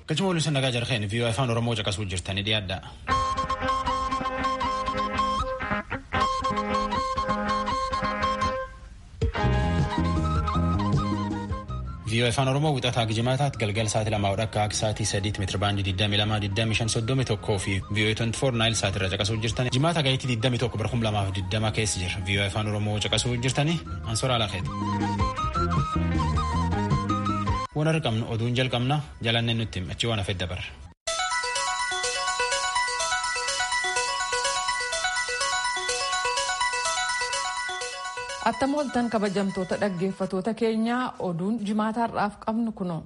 Galchuma waliin nagaa jarheen viiyoo afaan Oromoo caqasuu jirtanii dhiyaadha. Viiyoo afaan Oromoo wixataa Gijimaataatti galgala sa'aatii 2 akka sa'aatii 3 meetira baandii 22 25 31 fi viiyoo 24 naayil sa'aatii irra caqasuu jirtanii. Jimaata gahiitti 21 bara 2020 keessa jira. Viiyoo afaan Oromoo caqasuu jirtanii Ansoora Alaaqeeti. Waan argamnu oduun jalqabna jalanneen nutti achi waan hafe dabarra. Attam ooltan kabajamtoota dhaggeeffatoota keenyaa oduun jimaata har'aaf qabnu kunoo.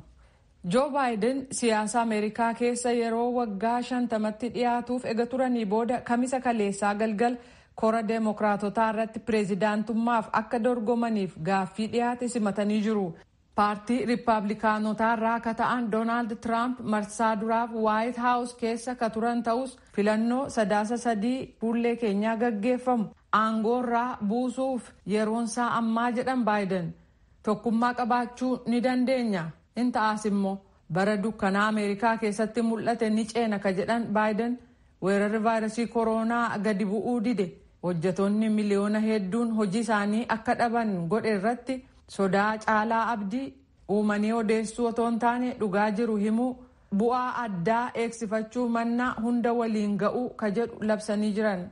Joo Baayiden siyaasa Ameerikaa keessa yeroo waggaa 50tti dhiyaatuuf ega turanii booda kamisa kaleessaa galgal kora deemokiraatotaa irratti pireezidaantummaaf akka dorgomaniif gaaffii dhiyaate simatanii jiru. Paartii Riippaabilikaanotaa irraa akka ta'an Doonaald Tiraamp marsaa duraaf Waayit Haawus keessa ka turan ta'us filannoo Sadaasa 3 fuullee keenyaa gaggeeffamu aangoorraa buusuuf yeroonsaa ammaa jedhan Baayiden. Tokkummaa qabaachuu ni dandeenya. In ta'as immoo bara dukkanaa Ameerikaa keessatti mul'ate ni ceena ka jedhan Baayiden weerarri vaayirasii kooroonaa gadi bu'uu dide hojjetoonni miliyoona hedduun hojii isaanii akka dhaban godhe irratti sodaa caalaa abdii uumanii odeessuu otoo hin taane dhugaa jiru himuu bu'aa addaa eegsifachuu mannaa hunda waliin ga'uu ka jedhu labsanii jiran.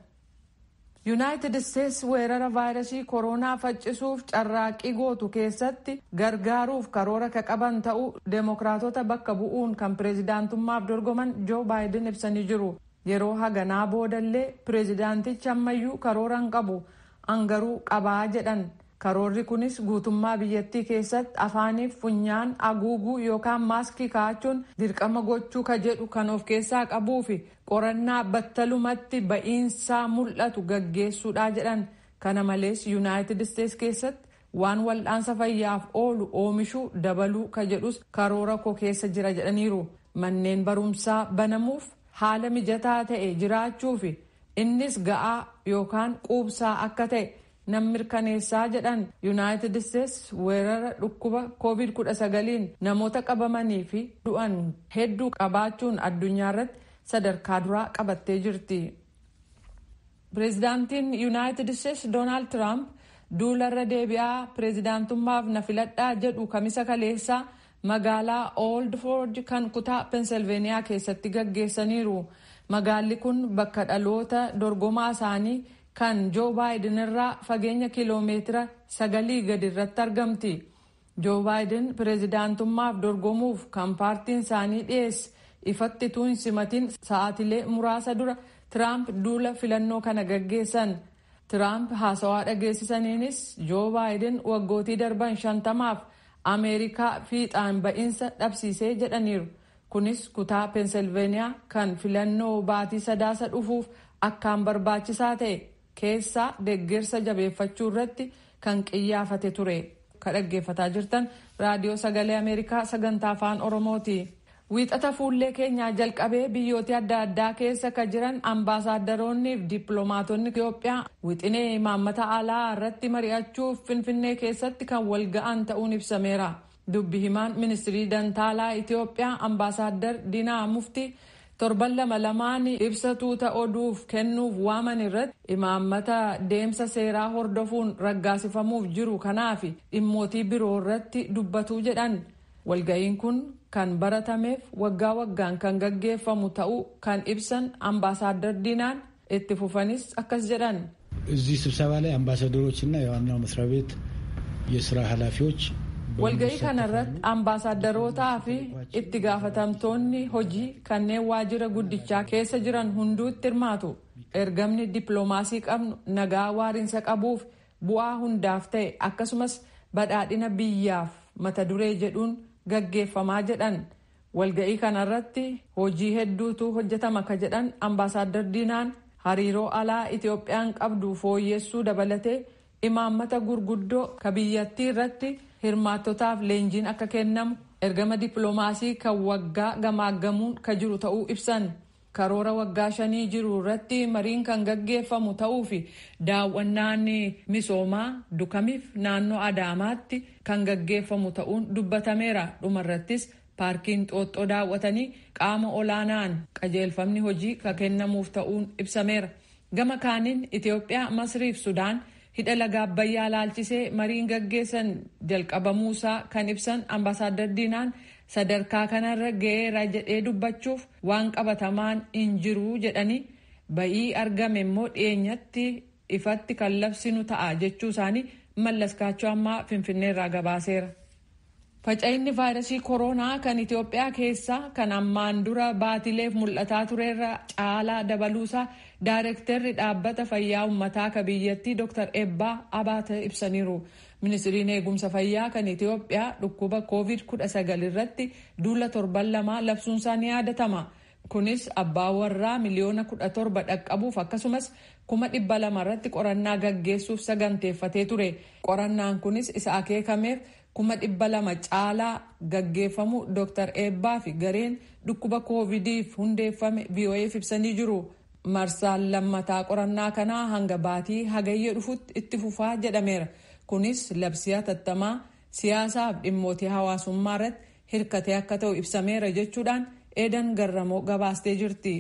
Yuunaayitid Isteets weerara vaayirasii kooroonaa faccisuuf carraaqqii gootu keessatti gargaaruuf karoora ka qaban ta'uu deemokiraatota bakka bu'uun kan pireezidaantummaaf dorgoman Joo Baayiden ibsanii jiru. Yeroo haganaa boodallee pireezidaantichi ammayyuu karoora hin qabu angaruu qabaa jedhan. Karoorri kunis guutummaa biyyattii keessatti afaaniif funyaan haguuguu yookaan maaskii kaa'achuun dirqama gochuu ka jedhu kan of keessaa qabuu fi qorannaa battalumatti ba'iinsaa mul'atu gaggeessuudha jedhan. Kana malees Yuunaayitid Isteets keessatti waan wal'aansa fayyaaf oolu oomishuu dabaluu ka jedhus karoora koo keessa jira jedhaniiru. Manneen barumsaa banamuuf haala mijataa ta'e jiraachuu fi innis ga'aa yookaan quubsaa akka ta'e nan mirkaneessaa jedhan. Yuunaayitid Isteets weerara dhukkuba COVID-19 namoota qabamanii fi du'an hedduu qabaachuun addunyaa irratti sadarkaa duraa qabattee jirti. Pireezidaantiin Yuunaayitid Isteets Doonaald Tiraamp duularra deebi'aa pireezidaantummaaf na filadhaa jedhu kamisa kaleessaa magaalaa Old Forge kan kutaa Pensilveeniyaa keessatti gaggeessaniiru. Magaalli kun bakka dhaloota dorgomaa isaanii kan Joo Baayiden irraa fageenya kiiloomeetira 9 gadi irratti argamti. Joo Baayiden pireezidaantummaaf dorgomuuf kan paartiin isaanii dhiyeesse ifatti utuu hin simatin sa'aatilee muraasa dura Tiraamp duula filannoo kana gaggeessan. Tiraamp haasawaa dhageessisaniinis Joo Baayiden waggootii darban 50f Ameerikaa fiixaan ba'iinsa dhabsiisee jedhaniiru. Kunis kutaa Pensilveeniyaa kan filannoo baatii Sadaasa dhufuuf akkaan barbaachisaa ta'e keessaa deeggarsa jabeeffachuu irratti kan qiyyaafate ture. Ka dhaggeeffataa jirtan Raadiyoo Sagalee Ameerikaa sagantaa Afaan Oromooti. Wiixata fuullee keenyaa jalqabee biyyoota adda addaa keessa ka jiran ambaasaadaroonni fi dippiloomaatonni Itoophiyaa wixinee imaammata alaa irratti mari'achuuf Finfinnee keessatti kan wal ga'an ta'uun ibsameera. Dubbi himaan ministirii dantaalaa Itoophiyaa Ambaasaaddar Diinaa Muftii torban lama lamaan ibsa tuuta oduuf kennuuf waaman irratti imaammata deemsa seeraa hordofuun raggaasifamuuf jiru kanaa fi dhimmootii biroo irratti dubbatu jedhan. Walga'iin kun kan baratameef waggaa waggaan kan gaggeeffamu ta'uu kan ibsan Ambaasaaddar Diinaan itti fufanis akkas jedhan. እዚህ ስብሰባ ላይ አምባሳደሮችና የዋናው መስሪያ ቤት የስራ ኃላፊዎች Walga'ii kanarratti ambaasaaddarootaa fi itti gaafatamtoonni hojii kanneen waajjira guddichaa keessa jiran hunduutti hirmaatu. Ergamni dippiloomaasii qabnu nagaa waariinsa qabuuf bu'aa hundaaf ta'e akkasumas badhaadhina biyyaaf mata duree jedhuun gaggeeffamaa jedhan. Walga'ii kanarratti hojii hedduutu hojjetama ka jedhan Ambaasaadar Diinaan hariiroo alaa Itoophiyaan qabdu fooyyessuu dabalatee imaammata gurguddoo ka biyyattii irratti hirmaattotaaf leenjiin akka kennamu ergama dippiloomaasii kan waggaa gamaaggamuun ka jiru ta'uu ibsan. Karoora waggaa 5 jiru irratti mariin kan gaggeeffamu ta'uu fi daawwannaan misoomaa Dukamiif naannoo Adaamaatti kan gaggeeffamu ta'uun dubbatameera. Dhumarrattis Paarkii Inxooxxoo daawwatanii qaama olaanaan qajeelfamni hojii kan kennamuuf ta'uun ibsameera. Gama kaaniin Itoophiyaa, Masrii fi Sudaan hidha laga Abbayyaa laalchisee mariin gaggeessan jalqabamuusaa kan ibsan Ambaasaadar Diinaan, sadarkaa kanarra ga'eera jedhee dubbachuuf waan qabatamaan hin jiru jedhanii, ba'ii argame immoo dhiyeenyatti ifatti kan labsinu ta'a jechuu isaanii Mallas Kaachoo ammaa Finfinneerraa gabaaseera. Faca'inni vaayirasii koronaa kan Itoophiyaa keessaa kan ammaan dura baatileef mul'ataa turerra caalaa dabaluusaa Daayirektarri Dhaabbata Fayyaa Uummataa kan biyyattii Dr. Eebbaa Abaata ibsaniiru. Ministiriin Eegumsa Fayyaa kan Itoophiyaa dhukkuba COVID-19 irratti duula torban 2 labsuunsaa ni yaadatama. Kunis abbaa warraa miliyoona 17 dhaqqabuuf akkasumas 200,000 irratti qorannaa gaggeessuuf saganteeffatee ture. Qorannaan kunis isa akeekameef 200,000 caalaa gaggeeffamu Dr. Eebbaa fi gareen dhukkuba koovidiif hundeeffame VOAf ibsanii jiru. Marsaan lammataa qorannaa kanaa hanga baatii Hagayya dhufutti itti fufaa jedhameera. Kunis labsii hatattamaa siyaasaaf dhimmootii hawaasummaa irratti hirkatee akka ta'u ibsameera jechuudhaan Eedan Garramoo gabaastee jirti.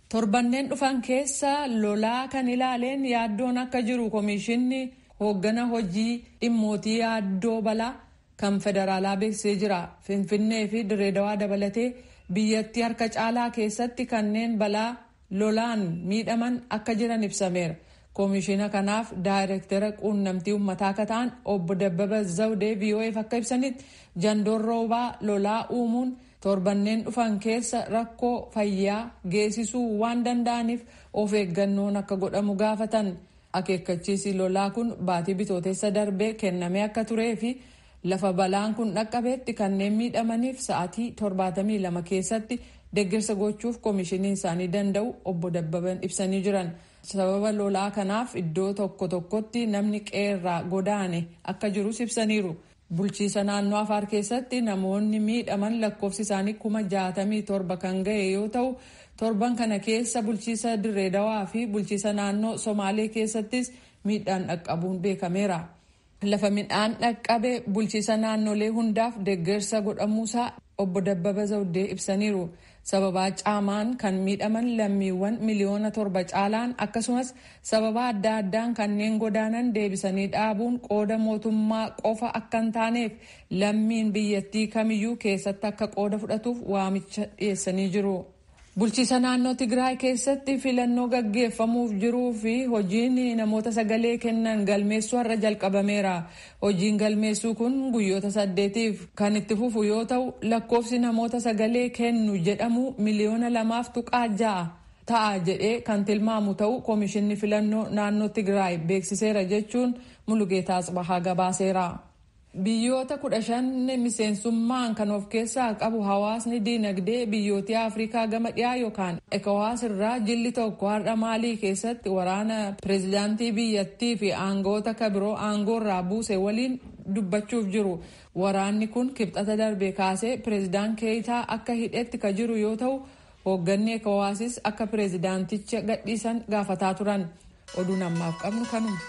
Torbanneen dhufan keessa lolaa kan ilaaleen yaaddoon akka jiru Komishinni Hooggana Hojii Dhimmootii Yaaddoo Balaa kan federaalaa beeksisee jira. Finfinnee fi Direedawaa dabalatee biyyattii harka caalaa keessatti kanneen balaa lolaan miidhaman akka jiran ibsameera. Koomishina kanaaf daayirektara quunnamtii uummataa akka ta'an Obbo Dabbaba Zawdee VOAf akka ibsanitti, jandoon roobaa lolaa uumuun torbanneen dhufan keessa rakkoo fayyaa geessisuu waan danda'aniif of eeggannoon akka godhamu gaafatan. Akeekkachiisi lolaa kun baatii Bitootessa darbee kennamee akka turee fi lafa balaan kun dhaqqabeetti kanneen miidhamaniif sa'aatii 72 keessatti deeggarsa gochuuf koomishiniin isaanii danda'u Obbo Dabbaban ibsanii jiran. Sababa lolaa kanaaf iddoo tokko tokkotti namni qeerraa godaane akka jirus ibsaniiru. Bulchiisa naannoo Afaar keessatti namoonni miidhaman lakkoofsi isaanii 67,000 kan ga'e yoo ta'u, torban kana keessa bulchiisa Dirreedawaa fi bulchiisa naannoo Somaalee keessattis miidhaan dhaqqabuun beekameera. Lafa midhaan dhaqqabe bulchiisa naannolee hundaaf deeggarsa godhamuusaa Obbo Dabbaba Zawdee ibsaniiru. Sababaa caamaan kan miidhaman lammiiwwan miliyoona 7 caalaan akkasumas sababa adda addaan kanneen godaanan deebisanii dhaabuun qooda mootummaa qofa akka hin taaneef lammiin biyyattii kamiyyuu keessatti akka qooda fudhatuuf waamicha dhiyeessanii jiru. Bulchiisa naannoo Tigraay keessatti filannoo gaggeeffamuuf jiruu fi hojiin namoota sagalee kennan galmeessuu har'a jalqabameera. Hojiin galmeessuu kun guyyoota 8f kan itti fufu yoo ta'u, lakkoofsi namoota sagalee kennu jedhamu miliyoona 2.6 ta'a jedhee kan tilmaamu ta'u Koomishinni Filannoo Naannoo Tigraay beeksiseera jechuun Mulugeetaa Tsbahaa gabaaseera. Biyyoota 15 miseensummaan kan of keessaa qabu hawaasni diinagdee biyyoota Afrikaa gama dhiyaa yookaan ECOWAS irraa jilli tokko har'a Maalii keessatti waraana pireezidaantii biyyattii fi aangoota kabiroo aangoorraa buuse waliin dubbachuuf jiru. Waraanni kun Kibxata darbe kaasee pireezidaan Keeyitaa akka hidhetti ka jiru yoo ta'u, hoogganni ECOWASis akka pireezidaanticha gadhiisan gaafataa turan. Oduun ammaaf qabnu kanuma.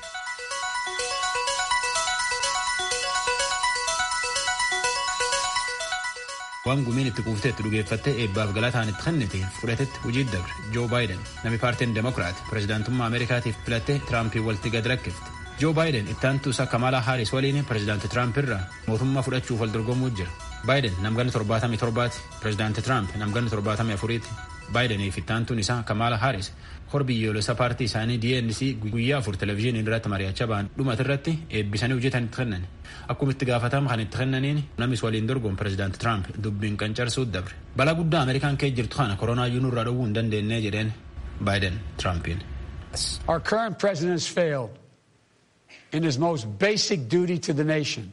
Waan gumiin itti kuufteetti dhugeeffattee eebbaaf galataan itti kennite fudhatetti hojii dabre Joo Baayiden, namni paartiin Demokiraat pireezidaantummaa Ameerikaatiif filatte, Tiraampii walitti gad rakkifte. Joo Baayiden itti aantuu isaa Kamaalaa Haaris waliin pireezidaanti Tiraamp irraa mootummaa fudhachuuf wal dorgomuu jira. Baayiden namganni 77ti, pireezidaanti Tiraamp namganni 74ti. Baayideniif itti aantuun isaa Kamaalaa Haaris hor biyyoolessa paartii isaanii DNC guyyaa 4 televezyiinii irratti mari'achaa ba'an dhumati irratti eebbisanii hojjetan itti kennan. Akkuma itti gaafatama kan itti kennaniin namis waliin dorgomu pireezidaanti Tiraamp dubbiin qancarsuu dabre. Balaa guddaa Ameerikaan kee jirtu kana koronaayyuu nurraa dhowwuu hin dandeenye jedheen Baayiden Tiraampiin. Our current president has failed in his most basic duty to the nation.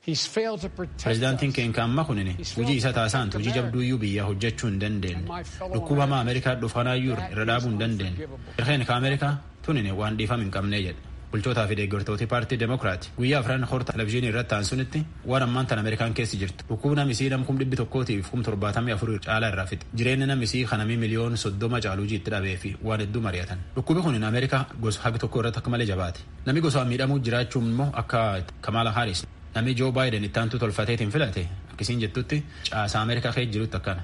He's failed to protect Pireezidaantiin keenya amma kunin hojii isa taasaan hojii jabduuyyuu biyyaa hojjechuu hin dandeenye. Dhukkuba hamaa Ameerikaa dhufanaayyuu irra dhaabuu hin dandeenye. Irreen ka Ameerikaa tunin waan dhiifama hin qabnee jedhe. Bulchootaa fi deeggartooti paartii Demokiraati guyyaa afran horta televezyiinii irratti ta'an waan ammaan tan Ameerikaan keessi jirtu. Dhukkuba namisii nam 174,074 caalaa irraa fixe. Jireenya namisii kanamii miliyoona 30 caaluu jiitti dhabee fi waan hedduu mari'atan. Dhukkubi kun Ameerikaa gosa hagi tokko irratti akka malee jabaate. Namni gosaan miidhamuu jiraachuun immoo akka Kamaala Haaris, namni Joo Baayiden itti aantuu tolfateetiin filate, Akkasiin jettutti caasaa Ameerikaa keessa jirutti akkana.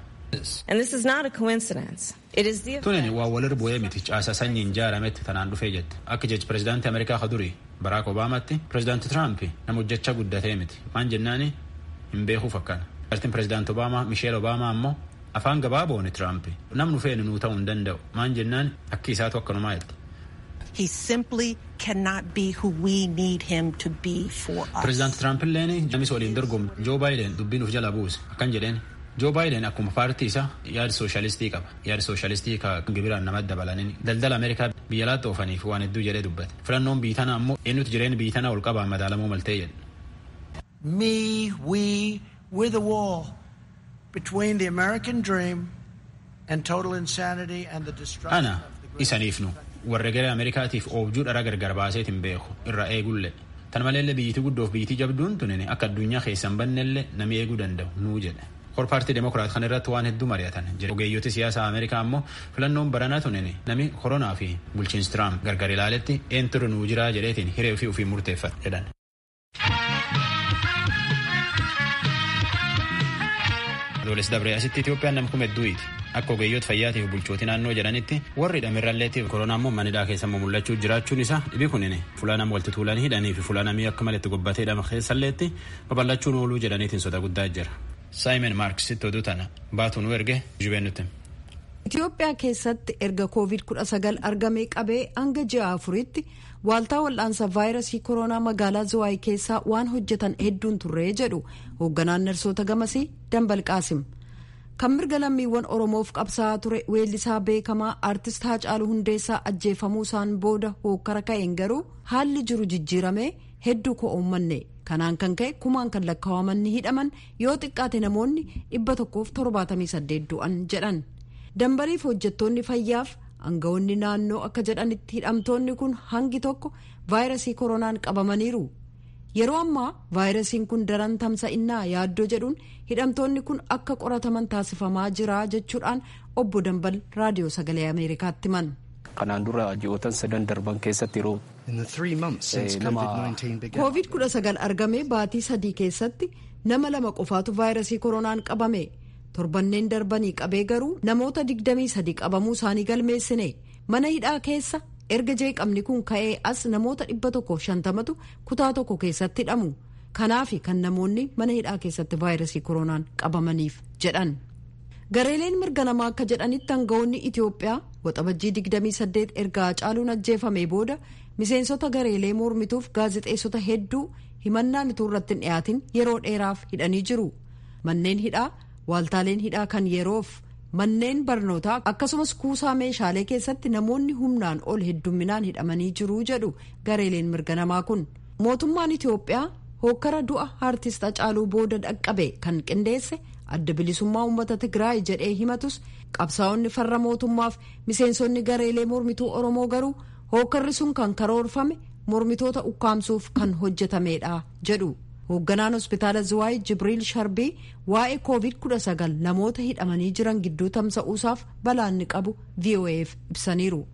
And this is not a coincidence. It is the Tunin waan walirra bu'ee miti caasaa sanyiin ijaarametti tanaan dhufee jette. Akka jechi pirezidaantii Ameerikaa ka durii Baraak Obaamaatti pirezidaanti Tiraamp nama hojjechaa guddatee miti. Maan jennaani hin beekuuf akkana. Pirezidaantiin pirezidaanti Obaamaa Misheel Obaamaa ammoo afaan gabaaboon Tiraamp namnu feenu nuu ta'uu hin danda'u. Maan jennaan akki isaatu akkanumaa jette. He simply cannot be who we need him to be for us. Pirezidaanti Tiraamp illeen namni waliin dorgomu Joo Baayiden dubbiin uf jala buuse akkan jedheen. Joo Baayiden akkuma paartii isaa yaada sooshaalistii qaba. Yaada sooshaalistii ka gibiraan namatti dabalaniin daldala Ameerikaa biyya alaatti oofaniif waan hedduu jedhee dubbate. Filannoon biyyi tana ammoo eenyutu jireenya biyyi tana ol qabaa madaalamuu maltee jedhe. Me, we, we're the wall between the American dream and total insanity and the destruction Ana of the great isaniif nu warra gara Ameerikaatiif oobjuu dhara gargar baaseet hin beeku irra eegulle. Tan maleellee biyyitii guddoof biyyitii jabduun tunin akka addunyaa keessan bannellee nami eeguu danda'u nuu jedhe. Kor paartii Demokiraat kan irratti waan hedduu mari'atan. Ogeeyyooti siyaasaa Ameerikaa ammoo filannoon baranaa tunin nami koronaa fi bulchiinsi Tiraamp gargar ilaaletti eenyutu nuu jiraa jedheetiin hiree ofii ofii murteeffata jedhan. Adoolessi dabree asitti Itoophiyaan nama kuma hedduuti. Akka ogeeyyoota fayyaatiif bulchootii naannoo jedhanitti warri hidhamirralleetiif koronaa immoo manidhaa keessa mul'achuu jiraachuun isaa dhibi kunin fuula nama walitti tuulanii hidhanii fi fuula namii akka malee itti gobbatee hidhama keessalleetti babal'achuun ooluu jedhaniitiin soda guddaa jira. Saayimeen Maarksitti oduu tana baatu nu erge jubeen nutti. Itoophiyaa keessatti erga COVID-19 argamee qabee hanga ji'a afuritti waaltaa wal'aansa vaayirasii koronaa magaalaa Ziwaay keessaa waan hojjetan hedduun turree jedhu hoogganaan narsoota gamasii Dambal Qaasim. Kan mirga lammiiwwan Oromoof qabsaa'aa ture weellisaa beekamaa aartist Haacaaluu Hundeessaa ajjeefamuu isaan booda hookkara ka'een garuu haalli jiru jijjiiramee hedduu koo uummanne. Kanaan kan ka'e kumaan kan lakkaa'aman ni hidhaman yoo xiqqaate namoonni 178 du'an jedhan. Dambaliif hojjettoonni fayyaaf aangawoonni naannoo akka jedhanitti hidhamtoonni kun hangi tokko vaayirasii koronaan qabamaniiru. Yeroo ammaa vaayirasiin kun daran tamsa'innaa yaaddoo jedhuun hidhamtoonni kun akka qorataman taasifamaa jira jechuudhaan obbo Dambal raadiyoo sagalee Ameerikaatti himan. Kanaan dura ji'oota sadan darban keessatti yeroo COVID-19 argamee baatii sadii keessatti nama lama qofaatu vaayirasii koronaan qabame. Torbanneen darbanii qabee garuu namoota 23 qabamuu isaanii galmeessine. Mana hidhaa keessa erga jeeqamni kun ka'ee as namoota 150tu kutaa tokko keessatti hidhamu. Kanaaf kan namoonni mana hidhaa keessatti vaayirasii koronaan qabamaniif jedhan. Gareeleen mirga namaa akka jedhanitti aangawoonni Itoophiyaa waxabajjii 28 erga Haacaaluun ajjeefamee booda miseensota gareelee mormituuf gaazexeessota hedduu himannaan utuu irratti hin dhiyaatin yeroo dheeraaf hidhanii jiru. Manneen hidhaa, waaltaaleen hidhaa kan yeroof manneen barnootaa akkasumas kuusaa meeshaalee keessatti namoonni humnaan ol heddumminaan hidhamanii jiru jedhu gareeleen mirga namaa kun. Mootummaan Itoophiyaa hookkara du'a aartist Haacaaluu booda dhaqqabe kan qindeesse adda bilisummaa uummata Tigraay jedhee himatus qabsaa'onni farra mootummaaf miseensonni gareelee mormituu Oromoo garuu hookkarri sun kan karoorfame mormitoota ukkaamsuuf kan hojjetamedha jedhu. Hoogganaan hospitaala Ziwaay Jibriil Sharbii waa'ee COVID-19 namoota hidhamanii jiran gidduu tamsa'uusaaf balaan inni qabu VOAf ibsaniiru.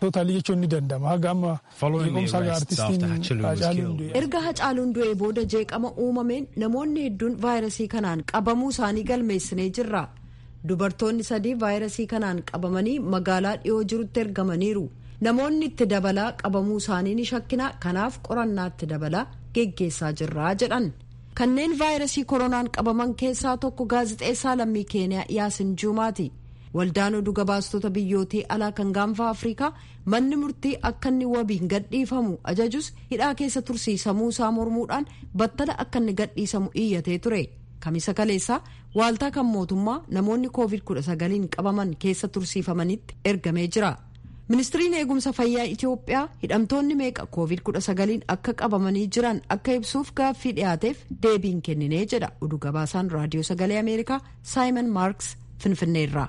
Tootaalii jechuun ni danda'ama. Haga amma jeequmsa haga artistiin Haacaaluun du'e. Erga Haacaaluun du'ee booda jeeqama uumameen namoonni hedduun vaayirasii kanaan qabamuu isaanii galmeessinee jirra. Dubartoonni sadii vaayirasii kanaan qabamanii magaalaa dhiyoo jirutti ergamaniiru. Namoonni itti dabalaa qabamuu isaanii ni shakkina, kanaaf qorannaa itti dabalaa geggeessaa jirra jedhan. Kanneen vaayirasii koronaan qabaman keessaa tokko gaazexeessaa lammii Keeniyaa Yaasin Juumaati. Waldaan oduu gabaastota biyyootii alaa kan gaanfa Afrikaa manni murtii akka inni wabiin gadhiifamu ajajus hidhaa keessa tursiisamuu isaa mormuudhaan battala akka inni gadhiisamu iyyatee ture. Kamisa kaleessaa waaltaa kan mootummaa namoonni COVID-19 qabaman keessa tursiifamanitti ergamee jira. Ministiriin eegumsa fayyaa Itoophiyaa hidhamtoonni meeqa COVID-19 akka qabamanii jiran akka ibsuuf gaaffii dhiyaateef deebiin kenninee jedha oduu gabaasaan raadiyoo sagalee Ameerikaa Saayimon Maarks Finfinneerraa.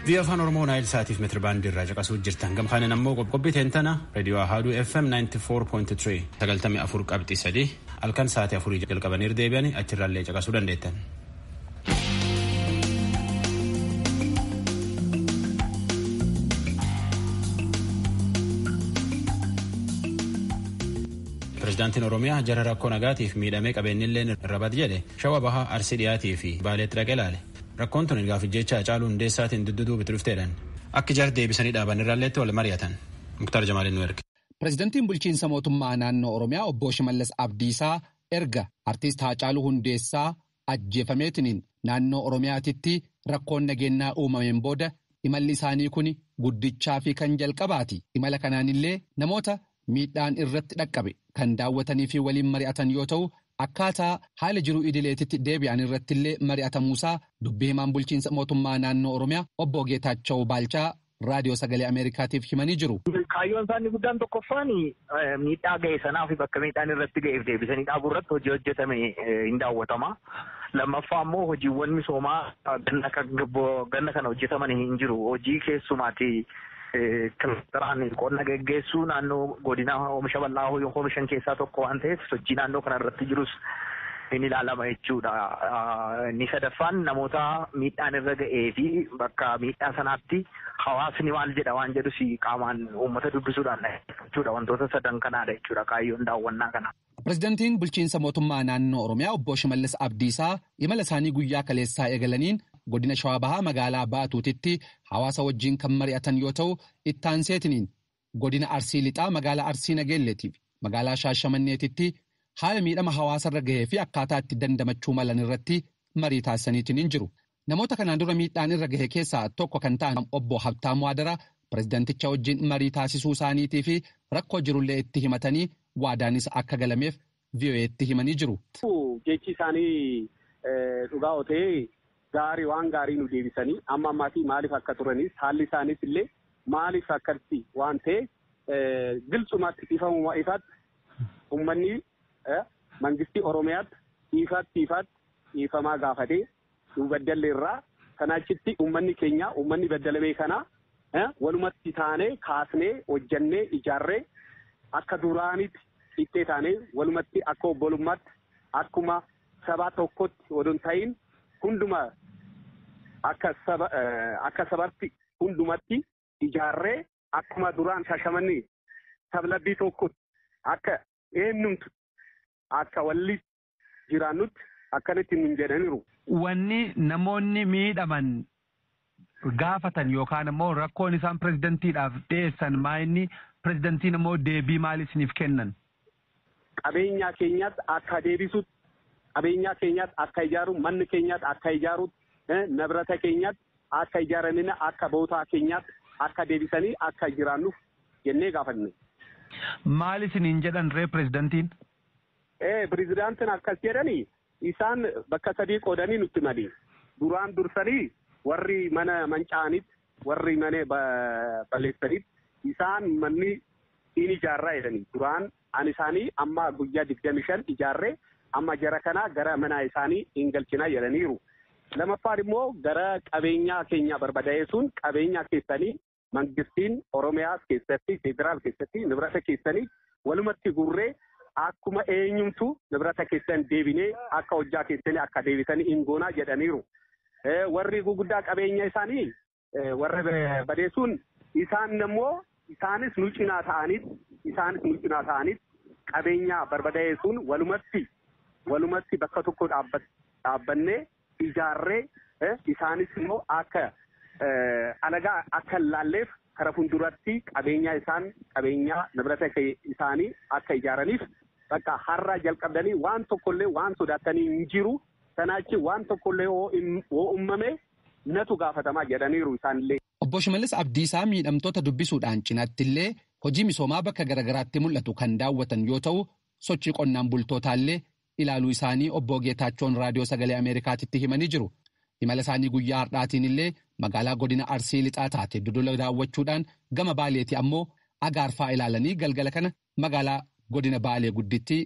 Biyya afaan Oromoo Naayil Saatiif meetira baandii irraa caqasuu jirtan. Gamkaaniin ammoo qophii teentana reediyoo Ahaaduu FM 94.3 94 qabxii 3 halkan sa'aatii 4 jalqabanii deebi'anii achirraallee caqasuu dandeettan. Pireezidaantiin Oromiyaa jara rakkoo nagaatiif miidhamee qabeenyillee irra bad jedhe Shawaa Bahaa, Arsii dhiyaatii fi Baaleetti dhaqee ilaale. Rakkoon tun gaaf jecha Hacaaluu Hundeessaatiin dudduubitti dhufteedhaan. Akka jar deebisanii dhaaban irraalleetti wal mari'atan. Muktaar Jamaaliin nu erge. Pireezidaantiin bulchiinsa mootummaa naannoo Oromiyaa obbo Shimallis Abdiisaa erga artiist Haacaaluu Hundeessaa ajjeefameetiniin naannoo Oromiyaatitti rakkoon nageenyaa uumameen booda imalli isaanii kun guddichaa fi kan jalqabaati. Imala kanaanillee namoota miidhaan irratti dhaqqabe kan daawwatanii fi waliin mari'atan yoo ta'u, akkaataa haala jiruu idileetitti deebi'an irrattillee mari'atamuusaa dubbii himaan bulchiinsa mootummaa naannoo Oromiyaa obbo Geetaachoo Baalchaa raadiyoo sagalee Ameerikaatiif himanii jiru. Kaayyoon isaanii guddaan tokkoffaan miidhaa ga'e sanaa fi bakka miidhaan irratti ga'eef deebisanii dhaabuu irratti hojii hojjetame hin daawwatama. Lammaffaa immoo hojiiwwan misoomaa ganna kana hojjetaman hin jiru. Hojii keessumaati kilaastaraan qonna geggeessuu naannoo godina oomisha bal'aa oomishan keessaa tokko waan ta'eef sochii naannoo kana irratti jirus hin ilaalama jechuudha. Inni sadaffaan namoota miidhaan irra ga'ee fi bakka miidhaa sanaatti hawaasni maal jedha waan jedhus qaamaan uummata dubbisuudhaan jechuudha. Wantoota sadan kanaadha jechuudha kaayyoon daawwannaa kana. Pireezidaantiin bulchiinsa mootummaa naannoo Oromiyaa obbo Shimallis Abdiisaa imala isaanii guyyaa kaleessaa eegalaniin godina Shawaa Bahaa magaalaa Baatuutitti hawaasa wajjin kan mari'atan yoo ta'u, ittaanseetiniin godina Arsii Lixaa magaalaa Arsii Nageelleetiif magaalaa Shaashamanneetitti haala miidhama hawaasarra gahee fi akkaataa itti dandamachuu malan irratti marii taasisaniitiin jiru. Namoota kanaan dura miidhaan irra gahe keessaa tokko kan ta'an obbo Habtaamuu Adaraa pireezidaanticha wajjin marii taasisuu isaaniitii fi rakkoo jirullee itti himatanii waadaanis akka galameef VOA'tti himanii jiru. Jechi isaanii dhugaa otee gaarii waan gaarii nu deebisanii amma ammaatii maaliif akka turanis haalli isaaniis illee maaliif akkatti waan ta'e gilxumatti ifamuma ifaatti uummanni mangistii Oromiyaatti ifaatti ifaatti ifamaa gaafatee nu baddalle irraa kanaachitti uummanni keenya uummanni baddalamee kana walumatti taanee kaasnee hojjannee ijaarree akka duraanitti ittee taanee walumatti akka obbolummaatti akkuma sabaa tokkotti odoo hin ta'in hunduma akka sabaatti hundumatti ijaarree akkuma duraan Shaashamannee sablabbii tokkotti akka eenyumtu akka walli jiraannutti akkanatti nun jedhaniiru. Wanni namoonni miidhaman gaafatan yookaan immoo rakkoon isaan pireezidentiidhaaf dhiyeessan maa inni pireezidantiin immoo deebii maal isiniif kennan? Qabeenyaa keenyaatti akka deebisutti, qabeenyaa keenyaatti akka ijaaru, manni keenyaatti akka ijaarutti, nabrata keenyaatti akka ijaaramina akka bootaa keenyaatti akka deebisanii akka jiraannuuf jennee gaafanne. Maal isiniin jedhan ree pireezidantiin? Pireezidantiin akkas jedhanii isaan bakka sadii qoodanii nutti himanii duraan dursanii warri mana manca'anitti warri mana balleessanitti isaan manni in ijaarraa jedhanii duraan an isaanii amma guyyaa 25 ijaarree amma jara kana gara mana isaanii hin galchinaa jedhaniiru. Lamaffaan immoo gara qabeenyaa keenya barbadaa'e sun qabeenyaa keessanii mangistiin Oromiyaa keessatti federaal keessatti nibrata keessanii walumatti gurree akkuma eenyumtu nibrata keessan deebinee akka hojjaa keessanii akka deebisanii hin goonaa jedhaniiru. Warri guguddaa qabeenya isaanii warra badeessuun isaan immoo isaanis nu cinaa ta'aniit isaanis nu cinaa ta'aniit qabeenya barbadaa'e sun walumatti bakka tokko dhaabbannee ijaarree isaanis immoo akka alagaa akka hin laalleef kara fuulduratti qabeenya isaan qabeenya nibrata isaanii akka ijaaraniif bakka har'a jalqabdanii waan tokkollee waan sodaatanii hin jiru. Sanaachi waan tokkollee yoo uumame natu gaafatamaa jedhaniiru isaanillee. Obbo Shimallis Abdiisaa miidhamtoota dubbisuudhaan cinaattillee hojii misoomaa bakka garaagaraatti mul'atu kan daawwatan yoo ta'u sochii qonnaan bultootaallee ilaaluu isaanii obbo Geetaachoon raadiyoo sagalee Ameerikaatitti himanii jiru. Imala isaanii guyyaa har'aatiin illee magaalaa godina Arsii lixaa taate Dodola daawwachuudhaan gama Baaleetti ammoo agaarfaa ilaalanii galgala kana magaalaa godina Baalee gudditti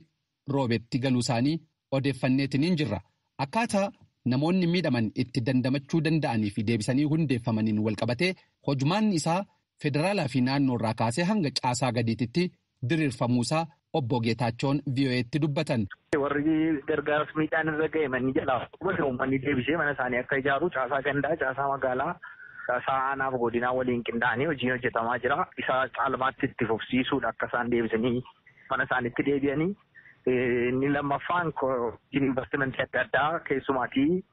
roobetti galuu isaanii odeeffanneetiin jirra. Akkaataa namoonni miidhaman itti dandamachuu danda'anii fi deebisanii hundeeffamaniin walqabatee hojumaan isaa federaalaa fi naannoo irraa kaasee hanga caasaa gadiititti diriirfamuusaa obbo Geetaachoon VOA'tti dubbatan. Warri gargaarsa miidhaan irra ga'e manni jalaa uummanni deebisee mana isaanii akka ijaaru caasaa gandaa, caasaa magaalaa, caasaa aanaaf godinaa waliin qindaa'anii hojiin hojjetamaa jira. Isa caalmaatti itti fufsiisuudha akka isaan deebisanii mana isaaniitti deebi'anii. Inni lammaffaan investimentii adda addaa keessumaatii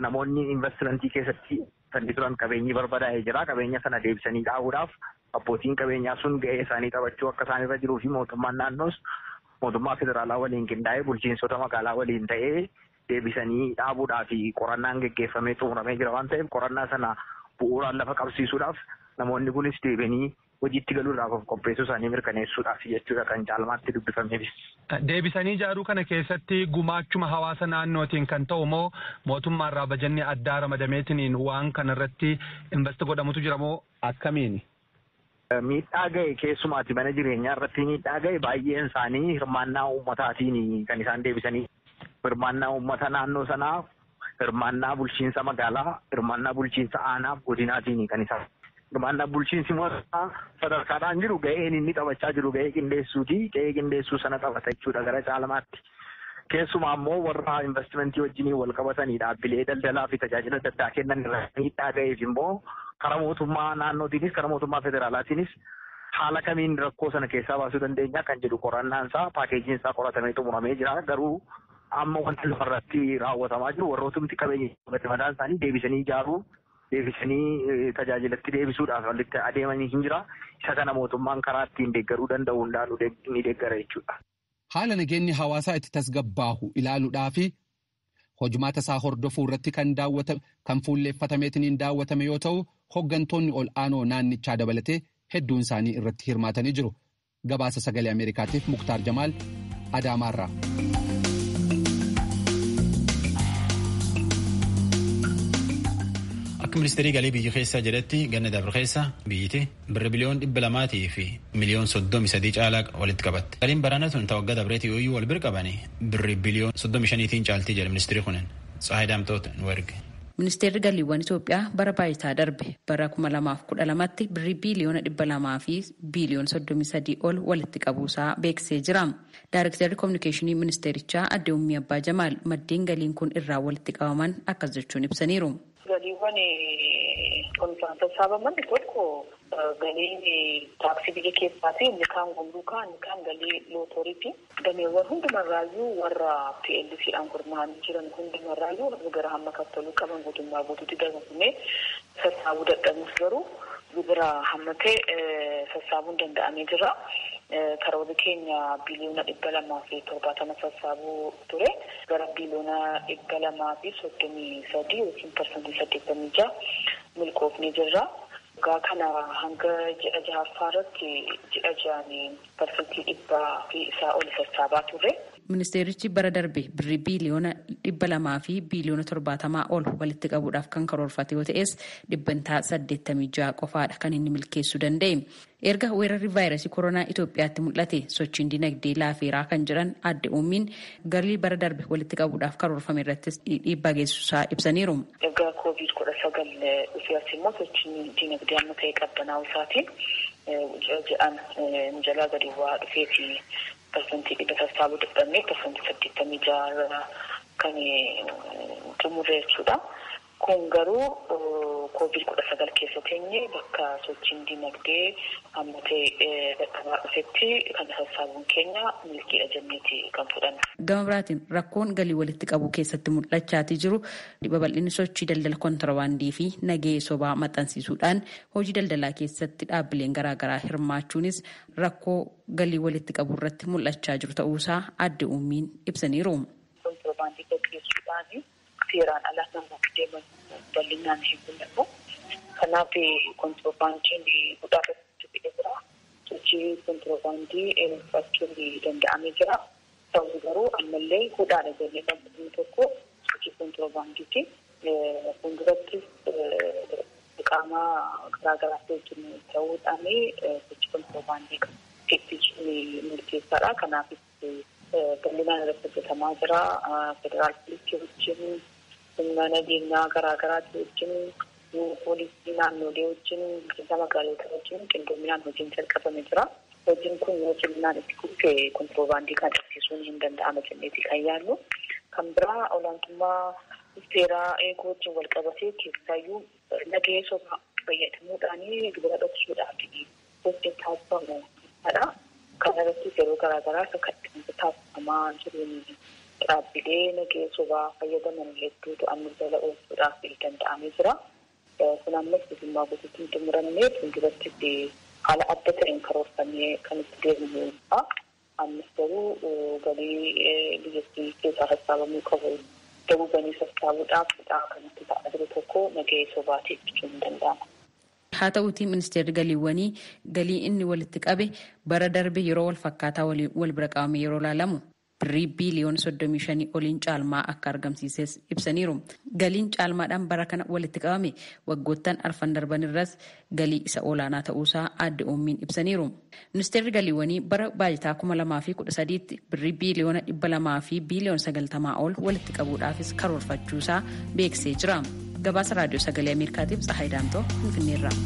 namoonni investimentii keessatti kan turan qabeenyi barbadaa'ee jira. Qabeenya sana deebisanii dhaabuudhaaf abbootiin qabeenyaa sun ga'ee isaanii taphachuu akka isaan irra jiruu fi mootummaan naannoos mootummaa federaalaa waliin qindaa'ee bulchiinsota magaalaa waliin ta'ee deebisanii dhaabuudhaa fi qorannaan geggeeffamee xumuramee jira waan ta'eef qorannaa sana bu'uuraan lafa qabsiisuudhaaf namoonni kunis deebi'anii hojiitti galuudhaaf of qopheessuu isaanii mirkaneessuudhaaf jechuudha kan caalmaatti dubbifameefis. Deebisanii ijaaruu kana keessatti gumaachuma hawaasa naannootiin kan ta'u moo mootummaarraa bajanni addaa ramadameetiin waan kanarratti invest godhamutu jira moo akkamiini? Miidhaa ga'e keessumaati mana jireenyaa irratti miidhaa ga'e baay'een isaanii hirmaannaa uummataatiin kan isaan deebisanii hirmaannaa uummata naannoo sanaa, hirmaannaa bulchiinsa magaalaa, hirmaannaa bulchiinsa aanaaf godinaatiin kan isaan. Hirmaannaa bulchiinsi mootummaa sadarkaadhaan jiru ga'een inni taphachaa jiru ga'ee qindeessuuti. Ga'ee qindeessuu sana taphata jechuudha gara caalmaatti. Keessumaa immoo warra investimentii wajjin wal qabatanii dhaabbilee daldalaa fi tajaajila adda addaa kennan irraa miidhaa ga'eef immoo karaa mootummaa naannootiinis karaa mootummaa federaalaatiinis haala kamiin rakkoo sana keessaa baasuu dandeenya kan jedhu qorannaan isaa paakeejiin isaa qoratamee xumuramee jira. Garuu amma wanti lafarratti raawwatamaa jiru warrootumti qabeenya mataan isaanii deebisanii ijaaruu deebisanii tajaajilatti deebisuudhaaf walitti adeemanii hin jira. Isa kana mootummaan karaa ittiin deeggaruu danda'u hundaanuu ni deeggara jechuudha. Haala nageenyi hawaasaa itti tasgabbaahu ilaaluudhaa fi hojimaata isaa hordofuu irratti kan daawwatame kan fuulleeffatameetiin daawwatame yoo ta'u hoggantoonni ol aanoo naannichaa dabalatee hedduun isaanii irratti hirmaatanii jiru. Gabaasa sagalee Ameerikaatiif Muktaar Jamaal Adaamaarraa. Akka ministeerii galii biyya keessaa jedhetti ganna dabre keessa biyyiti birri biliyoon 200 fi miliyoon 33 caalaa walitti qabatte. Galiin barana tun ta waggaa dabreetii yooyyuu wal bira qabani birri biliyoon 35tiin caaltii jedhe ministeerri kunin. Tsahaay Daamtoot nu erge. Ministeerri galiiwwan Itoophiyaa bara baajataa darbe bara 2012tti birrii biiliyoona 200 fi biiliyoona 33 ol walitti qabuusaa beeksisee jira. Daarektarri Kominikeeshinii ministeerichaa Aadde Ummii Abbaa Jamaal maddeen galiin kun irraa walitti qabaman akkas jechuun ibsaniiru. Galiiwwan kunuunsan sassaabaman tokko galiin taaksii biyya keessaati. Inni kaan gumruukaa, inni kaan galii lootoriiti. Gameewwan hundumarraayyuu warra PLC'dhaan gurmaa'anii jiran hundumarraayyuu warra gara hamma kaffaluu qaban guutummaa guutuutti dabalfamee sassaabuu dadhabuuf garuu gibira hammatee sassaabuun danda'amee jira. Karoorri keenya biliyoona 270 sassaabuu ture. Gara biliyoona 233 yookiin 86% milkoofnee jirra. Waggaa kana hanga ji'a jahaffaa irratti ji'a ja'anii 100% fi isaa ol sassaabaa turre. Ministeerichi bara darbe birrii biiliyoona 200 fi biiliyoona 70 ol walitti qabuudhaaf kan karoorfate yoo ta'es 86% qofaadha kan inni milkeessuu danda'e. Erga weerarri vaayirasii koronaa Itoophiyaatti mul'ate sochiin dinagdee laafeeraa kan jedhan Aadde Uummiin galii bara darbe walitti qabuudhaaf karoorfame irrattis dhiibbaa geessisaa ibsaniiru. Erga COVID-19 dhufee as immoo sochiin dinagdee amma ta'e qabbanaa'uu isaatiin ji'a ja'an nu jalaa gadi bu'aa dhufeeti. 100% sassaabuu dadhabnee 86% kan xumurre jechuudha. Kun garuu COVID-19 keessa teenye bakka sochiin dinagdee amma ta'e dadhabaa dhufetti kan sassaabuun keenya milkiidha jenneeti kan fudhanne. Gama biraatiin rakkoon galii walitti qabu keessatti mul'achaatii jiru babal'inni sochii daldala kontirbaandii fi nagahee sobaa maxxansiisuudhaan hojii daldalaa keessatti dhaabbileen garaagaraa hirmaachuunis rakkoo galii walitti qabu irratti mul'achaa jiru ta'uusaa Aadde Uummiin ibsaniiru. Kontirbaandii gaggeessuudhaan seeraan ala namoonni deeman bal'inaan hin mul'atu. Kanaaf kontirbaandiin guddaa irratti fidee jira. Sochii kontirbaandii eenyufachuun danda'amee jira. Ta'u garuu ammallee hudhaadha jennee kan fudhannu tokko sochii kontirbaandiiti. Fuulduratti qaama garaagaraatti wajjin ta'uudhaan sochii kontirbaandii ittisuun murteessaadha. Kanaafis bal'inaan irratti hojjetamaa jira. Federaal poolisii wajjin, humna nageenyaa garaagaraatti wajjin, poolisii naannolee wajjin, bulchiinsa magaalota wajjin qindoominaan hojiin jalqabamee jira. Hojiin kun yoo ciminaan itti fufe kontiroobaandii kan ittisuun hin danda'ama jenneeti kan yaadnu. Kan biraa olaantummaa seeraa eeguu wajjin wal qabatee keessaayyuu nagahee sobaa fayyadamuudhaan gibira dhoksuudhaaf hojiin taasifamu dha. Kana irratti yeroo garaagaraa sakatta'insa taasifamaa jiruun dhaabbilee nagahee sobaa fayyadaman hedduu to'annoo jala oolchuudhaaf danda'amee jira. Kun ammas guutummaa guutuutti hin xumuramne fuulduratti haala adda ta'een karoorfamee kan itti deemnudha. Ammas garuu galii biyyattii keessaa sassaabamuu qabu daguuganii sassaabuudhaaf kan itti ta'aa jiru tokko nagahee sobaatiif jechuun ni danda'ama. Haa ta'uutii ministeerri galiiwwanii galii inni walitti qabe bara darbe yeroo wal fakkaataa wal bira qabame yeroo ilaalamu birrii biiliyoona 35 oliin caalmaa akka argamsiises ibsaniiru. Galiin caalmaadhaan bara kana walitti qabame waggoottan arfan darban irras galii isa olaanaa ta'uusaa aadde Oommiin ibsaniiru. Ministeerri galiiwwanii bara baajataa 2013tti birrii biiliyoona 200 fi biiliyoona 90 ol walitti qabuudhaafis karoorfachuusaa beeksisee jira. Gabaasa raadiyoo sagalee Ameerikaatiif Tsahaay Daamtoo Finfinneerraa.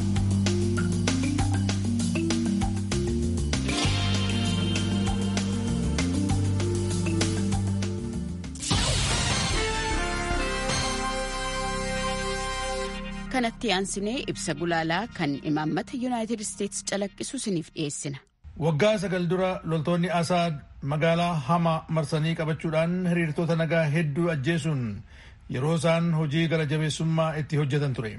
Kanatti aansinee ibsa gulaalaa kan imaammata Yuunaayitid Isteetsi calaqqisu isiniif dhiyeessina. Waggaa 9 dura loltoonni Asaad magaalaa Hama marsanii qabachuudhaan hiriirtota nagaa hedduu ajjeesuun yeroo isaan hojii gara jabeessummaa itti hojjetan ture.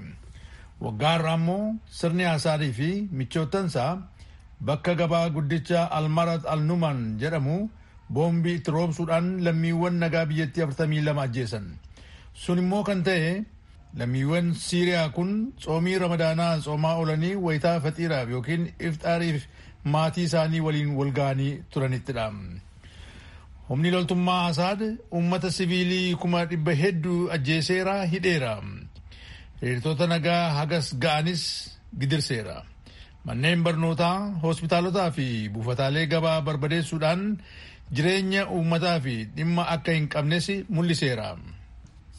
Waggaa har'aa immoo sirni Asaadii fi michoottansaa bakka gabaa guddicha Almarat Alnuman jedhamu boombii itti roobsuudhaan lammiiwwan nagaa biyyattii 42 ajjeesan. Sun immoo kan ta'e lammiiwwan Siiriyaa kun tsoomii Ramadaanaa tsoomaa oolanii wayitaa faxiiraaf yookiin ifxaariif maatii isaanii waliin wal ga'anii turanittidha. Humni loltummaa Asaad uummata siviilii 100,000 hedduu ajjeeseera hidheera. Hiriirtota nagaa hagas ga'anis gidirseera. Manneen barnootaa, hospitaalotaa fi buufataalee gabaa barbadeessuudhaan jireenya uummataa fi dhimma akka hin qabnes mul'iseera.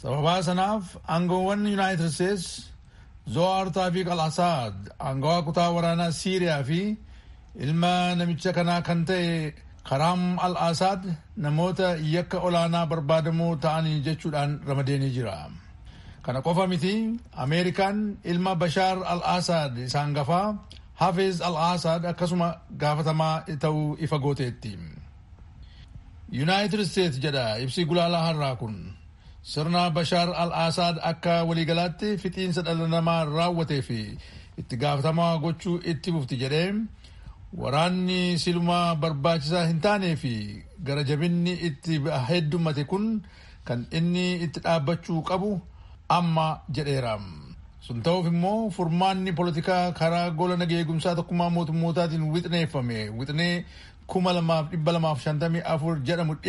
Sababaa sanaaf aangoowwan Yuunaayitid Isteets Zohar Taafiq al-Asaad aangawaa kutaa waraanaa Siiriyaa fi ilma namicha kanaa kan ta'e Karaam al-Asaad namoota yakka olaanaa barbaadamoo ta'anii jechuudhaan ramadeenii jira. Kana qofa miti Ameerikaan ilma Bashaar al-Asaad isa hangafaa Hafiz al-Asaad akkasuma gaafatamaa ta'uu ifa gooteetti. Yuunaayitid Isteets jedha ibsi gulaalaa har'aa kun. Sirna Bashaar al-Asaad akka waliigalaatti fixiinsa dhala namaa raawwatee fi itti gaafatamaa gochuu itti fufti jedhee waraanni silumaa barbaachisaa hin taanee fi gara jabinni itti heddummate kun kan inni itti dhaabbachuu qabu amma jedheera. Sun ta'uuf immoo furmaanni poolitikaa karaa gola nageegumsaa tokkummaa mootummootaatiin wixneeffame wixnee 2254 jedhamu dhiyaate.